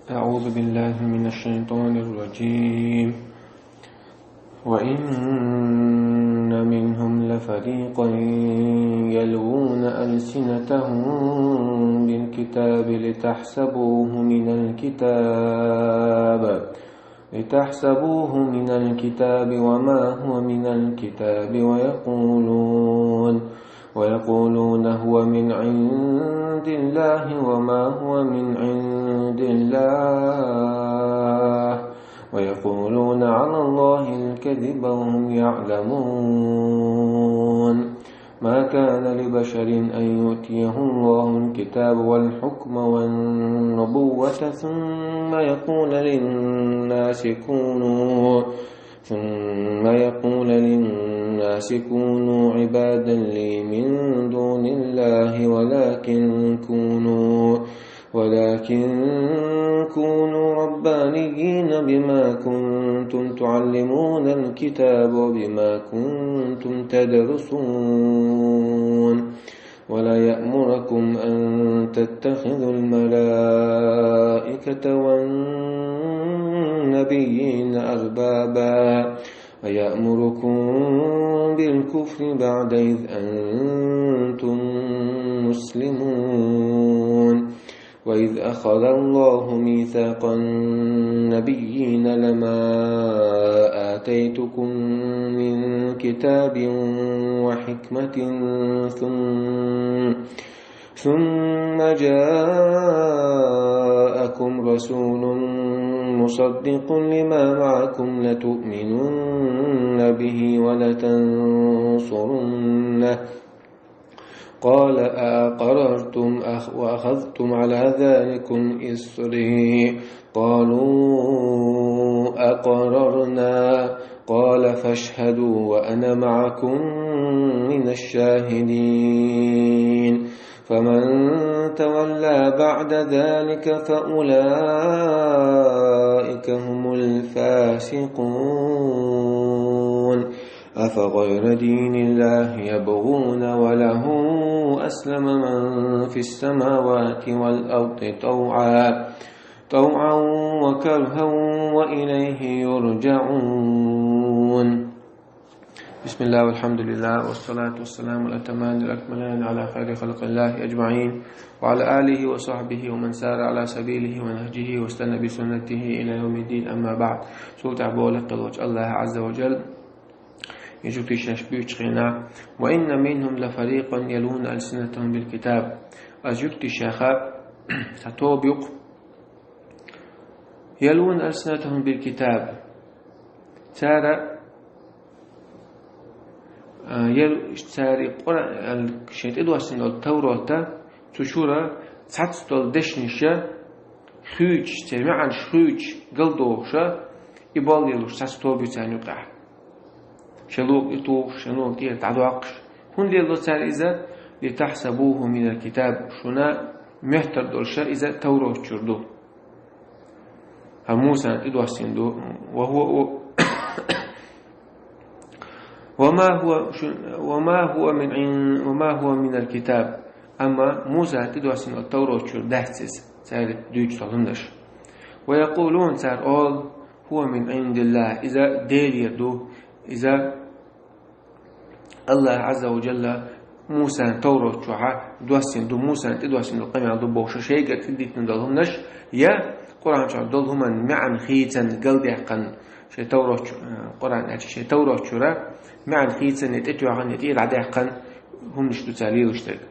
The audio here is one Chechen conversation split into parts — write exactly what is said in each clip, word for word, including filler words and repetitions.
أعوذ بالله من الشيطان الرجيم. وإن منهم لفريقا يلوون ألسنتهم بالكتاب لتحسبوه من الكتاب، لتحسبوه من الكتاب وما هو من الكتاب ويقولون، ويقولون هو من عند الله وما هو من عند الله، ويقولون على الله الكذب وهم يعلمون. ما كان لبشر أن يؤتيه الله الكتاب والحكم والنبوة ثم يقول للناس كونوا، ثم يقول للناس كونوا عبادا لي من دون الله، ولكن كونوا، ولكن كونوا ربانيين بما كنتم تعلمون الكتاب وبما كنتم تدرسون، ولا يأمركم أن تتخذوا الملائكة والنبيين أربابا، أيأمركم بالكفر بعد إذ أنتم مسلمون؟ وإذ أخذ الله ميثاق النبيين لما آتيتكم من كتاب وحكمة ثم ثم جاءكم رسول مصدق لما معكم لتؤمنن به ولتنصرنه، قال أأقررتم أخ-، وأخذتم على ذلكم إصري؟ قالوا أقررنا، قال فاشهدوا وأنا معكم من الشاهدين. فمن تولى بعد ذلك فأولئك هم الفاسقون. أفغير دين الله يبغون وله أسلم من في السماوات والأرض طوعا، طوعا وكرها وإليه يرجعون. بسم الله والحمد لله والصلاة والسلام الأتمان الأكملان على خير خلق الله أجمعين، وعلى آله وصحبه ومن سار على سبيله ونهجه واستنى بسنته إلى يوم الدين، أما بعد. Султах болик къилуч Аллах Азза ва Джал. Ижук тишаш бючхина. وإن منهم لفريقا يلوون ألسنتهم بالكتاب. Аз жук тишаха, са тоба юкъ. يلوون ألسنتهم بالكتاب. Цара, а, ял-, цари Къуръан, ал-, шен тӀедоссина дола Таврата, цу чура цхьацца дола дешниша хуьйцуш, церан маьӀанаш хуьйцуш, галдохуша, и боллийлуш цхьацца тоба ю царна юкъахь. Шен лугӀа тӀетухуш, шен лугӀа тӀера дӀадоккхуш. ХӀунда лелло цара иза? لتحسبوه من الكتاب, шуна моьттар долуша иза Таврот чуьра ду. ХӀара Мусан тӀедоссийна ду. وهو، وما هو، وما هو من عن-، وما هو من الكتاب. Амма Мусан тӀедоссийна Таврот чуьра дац иза, цара дуьйцу долу хӀуманаш. ويقولون, цара олу, هو من عند الله, иза Делера ду, иза Аллах Азза ва Джалла Мусан Таврот чохьа доссийна ду, Мусан тӀедоссийна ду, къамел ду бохуша шайгара тӀедиттина долу хӀуманаш, я Къуръан чохь долу хӀуманна маьӀна хийцан галдаьккхина, шайн Таврот чу-, э, Къуръан аьлча, шайн Таврот чуьра маьӀна хийцан я тӀетоьхна, я тӀера дӀадаьккхина хӀуманаш ду цара лелаш дерг.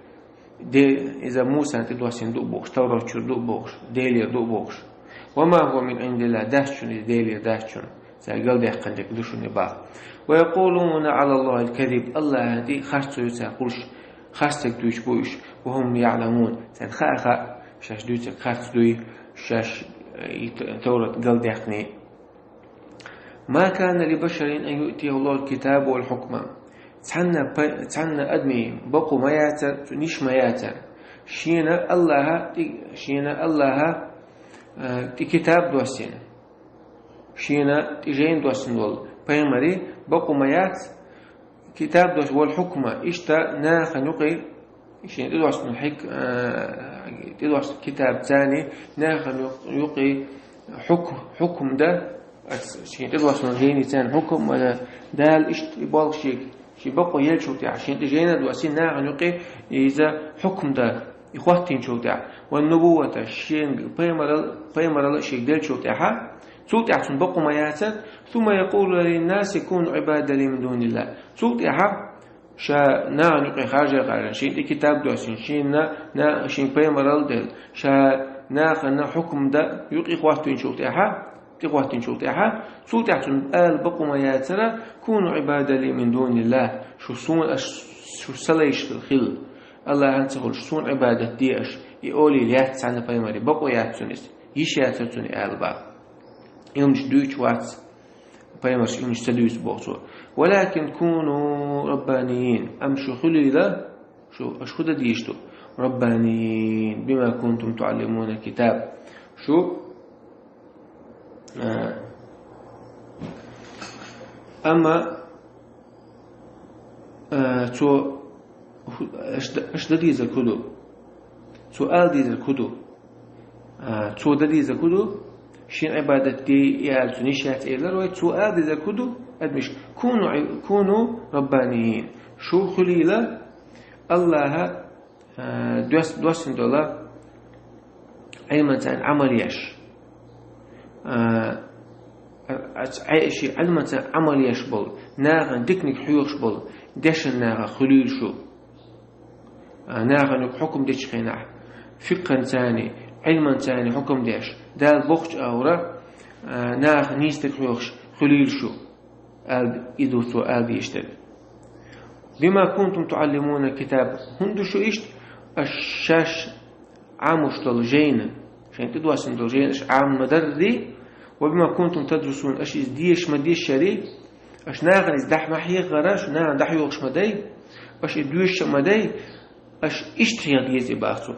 Де-, иза Мусан тӀедоссийна ду бохуш, Таврот чуьра ду бохуш, Делера ду бохуш. وما هو من عند الله, дац шуна иза, Делера дац шуна. Цара галдаьккхина дерг ду шуна баха. ويقولون على الله الكذب, Аллахьан тӀе харцо ю цара кхуллуш, харцдерг дуьйцуш бу уьш. وهم يعلمون, царна хаа-хаа, шаьш дуьйцург харц дуй, шаьш, э, и т-, Таврат галдаьккхиний. ما كان لبشر أن يؤتيه الله الكتاب والحكم. Цхьанна па-, цхьанна адамийн бакъо ма яцара, цу ниш ма яцара. Шена Аллахьа тӀе-, шена Аллахьа, э, тӀе китаб доссийна. Шена тӀе жайна доссийна волу пайхамаре бакъо ма яц, китаб доссийна, والحكم, иштта нахана юкъе Шен тӀедоссана хьик-, а, тӀедоссана китаб царни нахана юкъ-, юкъе хьук-, хьукм да, ас-, шен тӀедоссана жени царни хьукм ма да, Дала ишт и болх шег, ши бакъо елчул тӀехьа, шен тӀе жена доссина нахана юкъе иза хьукм да, и хӀоттинчул тӀехьа. Ва нубувата, шен пайхамарал, пайхамарал шег делчул тӀехьа, цул тӀехьа цун бакъо ма яцар, ثم يقول للناس كونوا عبادا لي من دون الله. Цул тӀехьа ша нахана юкъе харжа-харжа, шен тӀе китаб доссина, шен на, на, шен пайхамарал дел, ша нахана хьукм да юкъе хӀоттинчул тӀехьа, тӀехӀоттинчул тӀехьа, цул тӀехьа цун ала бакъо ма яцара, كونوا عبادا لي من دون الله, шу сун аш, шу салайш хила. Аллахьан ца хулаш, сун Ӏибадат де аш, и олийла яц цхьанна пайхамаре, бакъо яц цун иза, йиш яцар цун и ала баха. Илмаш дуьйцуш вац. Пайхамарш имаш ца дуьйцу боху цо. ولكن كونوا ربانيين. Амма шу хуьлийла, шу, аша хӀун дан дезаш ду? ربانيين بما كنتم تعلمون الكتاب. Шу, а, амма, а, цо хӀу-, аша д-, аша дан дезарг хӀун ду? Цо ала дезарг хӀун ду? А, цо дан дезарг хӀун ду? Шен Ӏибадат де, и ала цунна йиш яц элира вай, цо ала дезарг хӀун ду? Адамаш, كونوا عب-، كونوا ربانيين. Шу хуьлийла Аллахьа, а, дос-, доссина долу Ӏилманца Ӏамал еш. А, а, а, ши Ӏилманца Ӏамал еш болу, нахана диканиг хьоьхуш болу, дешна нахах хуьлийла шу. А, нахана юкъа хьукам дечу хенахь, фикъханцани, Ӏилманцани хьукам деш, Дала бохучу агӀора, а, наха нийса дерг хьоьхуш хуьлийла шу, ала, и ду цо ала дезаш дерг. بما كنتم تعلمون الكتاب. ХӀунда ду шу иштта? Аша шаьш Ӏамош долу жайна, шайна тӀедоссина долу жайна аша Ӏама ма дарра, وبما كنتم تدرسون, аша иза дезаш ма дезаш шаьрий, аша нахана иза дӀа ма хьехара, шу нахана дӀахьоьхуш ма дай, аша и доьшуш а ма дай, аша иштта хьеха деза и баха цо.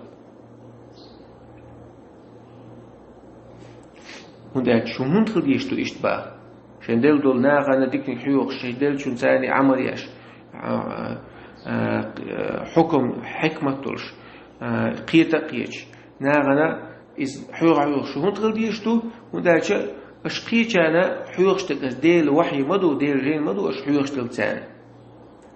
ХӀунда аьлча шу хӀунда хила дезаш ду иштта баха? Шайн делла долу нахана диканиг хьоьхуш, шайн деллачунцани Ӏамал еш, а, а, а, хьукам, хьикмат долуш, а, кхета а кхеташ, нахана иза хьоьху-хьоьхуш шу хӀунда хила дезаш ду? ХӀунда аьлча аша кхечарна хьоьхуш дерг аса Делан вахьи ма ду, Делан жайна ма ду аша хьоьхуш деллачарна.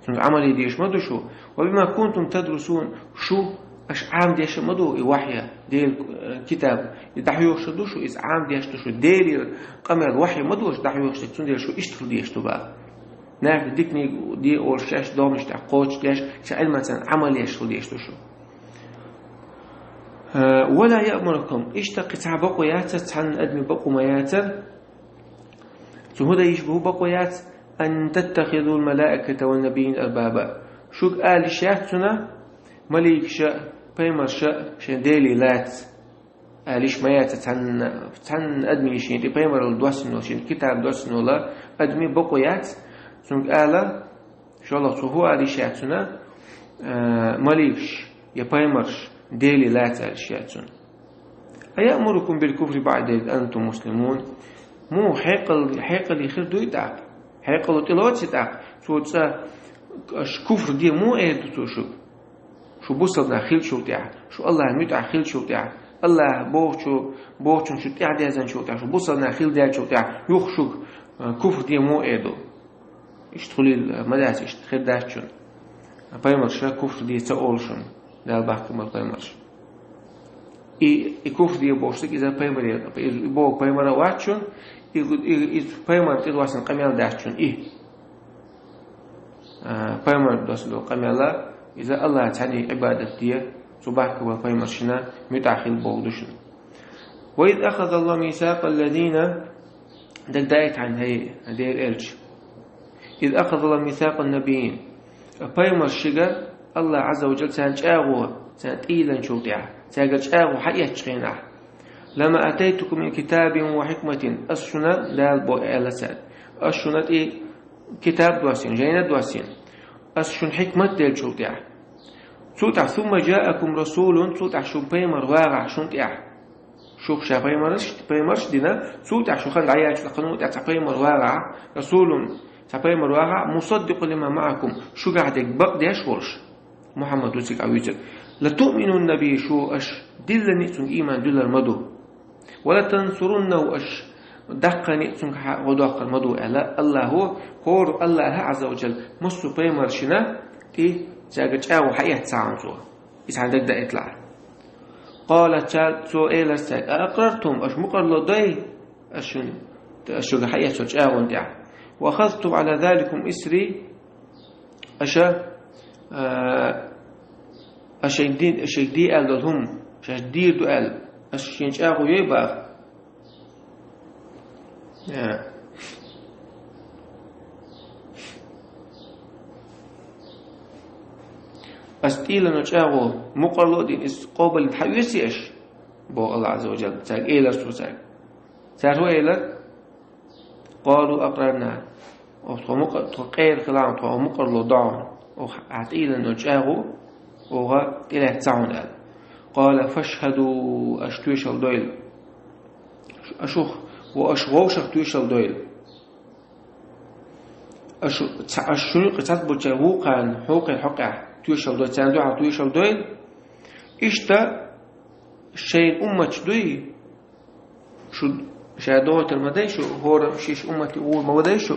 Цуьнга Ӏамал е дезаш ма ду шу. وبما كنتم تدرسون, шу аша Ӏама деш а ма ду и вахьи, Делан, э, китаб. И дӀахьоьхуш а ду шу, иза Ӏама деш а ду шу. Делера къамел, вахьи ма ду аша дӀахьоьхуш дерг, цундела шу иштта хила дезаш ду баха. Наха диканиг де олуш шаьш догӀмаш тӀехь кхочушдеш, шайн Ӏилманца Ӏамал еш хила дезаш ду шу. Э, ولا يأمركم, иштта кхин цхьа бакъо яцара, цхьанна адаме бакъо ма яцара. Цу хӀун дан йиш бу, хӀун бакъо яц? أن تتخذوا الملائكة والنبيين أربابا. Шуьга ала йиш яц цунна, маликаша, пайхамарша шайн делий лаца. Ала йиш ма яц цхьанна, цхьанна адаме, шен тӀе пайхамаралла доссина волу, шен китаб доссина волу адаме бакъо яц цуьнга ала, шолгӀа цо хӀун ала йиш яц цунна, а, маликаш я пайхамарш делий лаца ала йиш яц цунна. أيأمركم بالكفر بعد إذ أنتم مسلمون. Муха хьекъал-, хьекъале хир дуй тӀаккха? Хьекъало тӀелоций тӀаккха? Цо цкъа аша куфр де муха эр ду цо шуьга? Шу бусалба нах хиллачул тӀаьхьа, шу Аллахьан муьтӀахь хиллачул тӀаьхьа, Аллахь бохучу, бохучун шу тӀаьхьа дезначул тӀаьхьа, шу бусалба нах хила даьллачул тӀаьхьа, юха шуьга, а, куфр де муха эр ду? Иштта хуьлийла, а, ма дац иштта, хир дац шуна. Пайхамарша куфр де ца олу шуна, Дала бахкам болу пайхамарша. И, и куфр де бохуш стаг иза пайхамаре, иза и боху пайхамара вац шуна, и, и, и пайхамар тӀедоссина къамел дац шуна, и. А, пайхамар доссина долу къамела, иза Аллахьан цхьанне Ӏибадат де, цу бахкам болу пайхамаршна муьтӀахь хила боху ду шуна. وإذ أخذ الله ميثاق الذين, дагадайта хьайна, хӀай Делан элча. إذ أخذ الله ميثاق النبيين. Пайхамаршигара Аллахь Ӏазза ва Джалла царна чӀагӀо, царна тӀейланчул тӀаьхьа, цаьргара чӀагӀо хьаэцначу хенахь. لما آتيتكم من كتاب وحكمة. Ас шуна, Дала бо аьлла цаьрга, ас шуна тӀе китаб доссийна, жайна доссийна. Ас шуна хьикмат деллачул тӀаьхьа. Цул тӀаьхьа, ثم جاءكم رسول, цул тӀаьхьа шун пайхамар вагӀахь шун тӀехь. Шух ша пайхамарш, пайхамарш дина, цул тӀаьхьа шу хан дӀаяьлча кхана тӀехь цхьа пайхамар вагӀахь, رسول, цхьа пайхамар вагӀахь, مصدق لما معكم, шуьгахь дерг бакъдеш волуш. Мухьаммад ву цига Ӏавуьйцург. «لتؤمنن به», шу аш диллани цунга ийман дуьллар ма ду. «ولتنصرنه», аш даккхани цунга хьа-, гӀо доккхар ма ду, аьлла, Аллахо, хӀора Аллаха Ӏазза ва Джалла, массо а пайхамаршна тӀе цаьрга чӀагӀо хьаэццахьана цо. Иза хьан дагадоуьйталахь. «قال», цо элар цаьрга: «أأقررتم», аш мукъарло дой, аш шун, аш шуга хьаэццо чӀагӀон тӀехь. «وأخذتم على ذلكم إصري», аша, а, аша шайн дин, аша шайга де аьлла долу хӀума, шаьш дийр ду аьлла, аш шен чӀагӀо йой баха. А. Ас тӀелано чӀагӀо мукъарло а дина, иза къобалйина хьаоьций аш, боху Аллах Ӏазза ва Джалла, цаьрга элар цо цаьрга. Цара хӀун элар? «قالوا أقررنا». Оха тхо мукъа-, тхо къера хилахь, тхо мукъарло дохьа. Оха хьан тӀелано чӀагӀо, оха тӀелаьцна ца хьуна аьлла. «قال فاشهدوا», аш тоьшалла дойла. Ашух, ва аш вовшах тоьшалла дойла. Ашу, ца-, аш шуна юкъа цхьацца болчара вукхарна, хьокхеран хьокъехь тоьшалла дойла, царна дуьхьал тоьшалла дойла. Иштта шайн умматаш дуй, шу ша догӀуьйтур ма дай шу, хӀора шиш уммате гӀур ма вадай шу.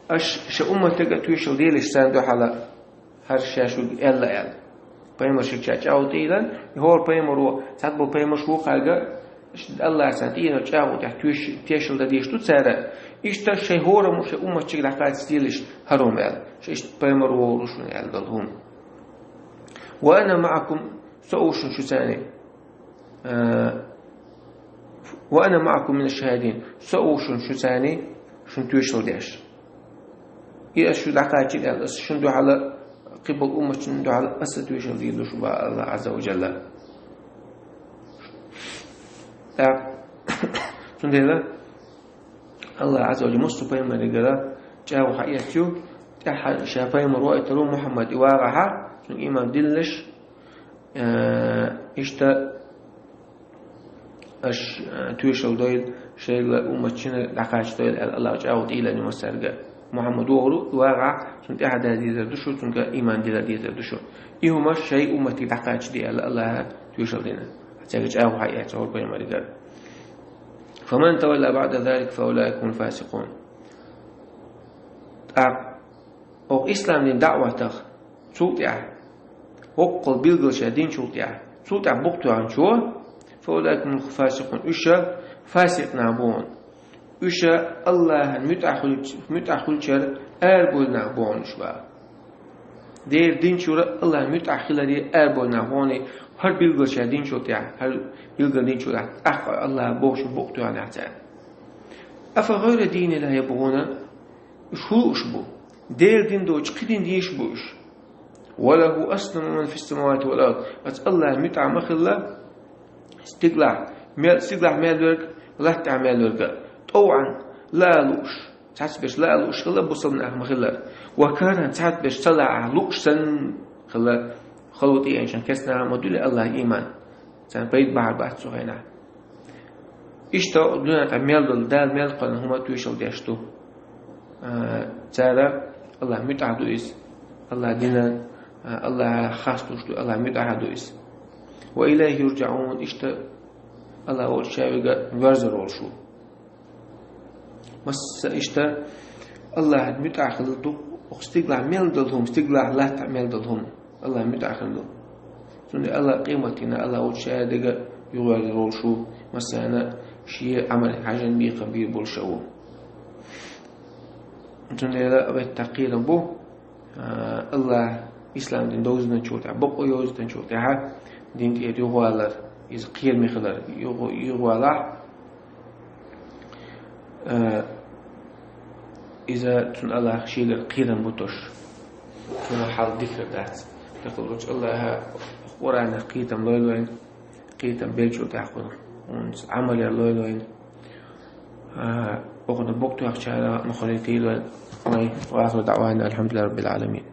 Аш ша умматага а тоьшалла делаш царна дуьхьала. ХӀара ша шуьга аьлла аьлла. Пайхамаршка ша чӀагӀо тӀейлан, и хӀора пайхамаро, цхьацца болу пайхамарш вукхарга, Аллаха царна тӀера чӀагӀо тӀехь тоьш-, тоьшалла дан дезаш ду цара. Иштта шайн хӀораммо шайн умматчига дӀакхачаделаш хӀара хӀума аьлла. Ша иштта пайхамар вогӀур ву шуна аьлла долу хӀума. «وأنا معكم», со а ву шуна шу царний. А, «وأنا معكم من الشاهدين», со а ву шуна шу царний, шуна тоьшалла деш. И ас шу дӀакхачийна аьлла, ас шуна дуьхьала, кхиболу умматшна дуьхьала аса тоьшалла дийр ду шу боху Аллах Ӏазза ва Джалла. ТӀаккха, цундела Аллах Ӏазза ва Джалла массо а пайхамарегара чӀагӀо хьаэцна ю, тӀаьхьа ша пайхамар ваийтар ву Мухьаммад и вагӀахьа, цунна ийман диллинарш, э, иштта аш, э, тоьшалла дойла, шайла умматшна дӀакхачадойла аьлла, Аллах чӀагӀо тӀейлан ю массаьрга. Мухьаммад вогӀур ву, вагӀахь, цунна тӀаьхьа дан дезар ду шу, цунга ийман дилар дезар ду шу. И хӀума шайн умматига дӀакхачаде аьлла, Аллаха тоьшалла дина. Цаьрга чӀагӀо хьаэцна хӀора пайхамарегара. «فمن تولى بعد ذلك فأولئك هم الفاسقون». ТӀаккха оха ислам дин даӀватах, цул тӀаьхьа, воккхал билгал ша динчул тӀаьхьа, цул тӀаьхьа букъ тоьхначо, «فأولئك هم الفاسقون», уьш фасикъ нах бу хьуна. Уьш Аллахьан муьтӀахь хуьлуш-, муьтӀахь хуьлучара арабевлла нах бу хьуна уьш боху. Делан дин чуьра Аллахьан муьтӀахь хиларе арабевлла нах бу хьуна, хӀара билгал ша динчул тӀаьхьа, хӀара билгал динчул тӀаьхьа, тӀаккха Аллахьа бохучун букъ тоьхна нах цара. «أفغير دين الله يبغون». Уьш хӀун лууш бу? Делан дин доцуш кхин дин дезаш бу уьш? «وله أسلم من في السماوات والأرض». Аса Аллахьан муьтӀахь ма хилла, стигалахь мел, стигалахь мел верг, латта тӀехь мел верг, тӀовӀан лаа лууш, цхьацца берш лаа лууш хилла бусалба нах ма хиллара. «وكرها», цхьацца берш ца лаахь лууш санна хилла, халла тӀеэцначу кестта наха ма дуьллу Аллахьан ийман. Царна пайда бахьар бац цу хенахь. Иштта дуьнен тӀехь мел долу, Дала мел кхоьллина хӀума тоьшалла деш ду. А, цара Аллахьан муьтӀахь ду иза. Аллахьан динан, а, Аллахьах хастуш ду, Аллахьан муьтӀахь ду иза. «وإليه يرجعون», иштта Аллахь волчу ша верг верзар волуш ву. Масса иштта Аллахьан муьтӀахь хилла ду, оха стигалахь мел долу хӀума, стигалахь латта мел долу хӀума, Аллахьан муьтӀахь хилла ду. Цундела Аллахь къематдийнахь Аллахь волчу ша дерг юхаверзар волуш ву, массарна шен Ӏамал хьажан бекхам бийр болуш а ву. Цундела абетта кхерам бу, а, Аллахь ислам дин довзийтинчул тӀаьхьа, бакъо йовзийтинчул тӀаьхьа, дин тӀера юхавалар, иза кхераме хилар, юха-, юхавалахь, а, иза цунна Аллахь шегара кхерам бу тхуна. Цунах хьал дика дац. Дакъалоцу Аллахьа Къуръанах кхетам лойла вайна, кхетам беллачул тӀаьхьа кхунах, хӀунца Ӏамал яр лойла вайна. А, оха бакъ тоьхначарах ма хуьлуьйтийла вай. وآخر دعوانا أن الحمد لله رب العالمين.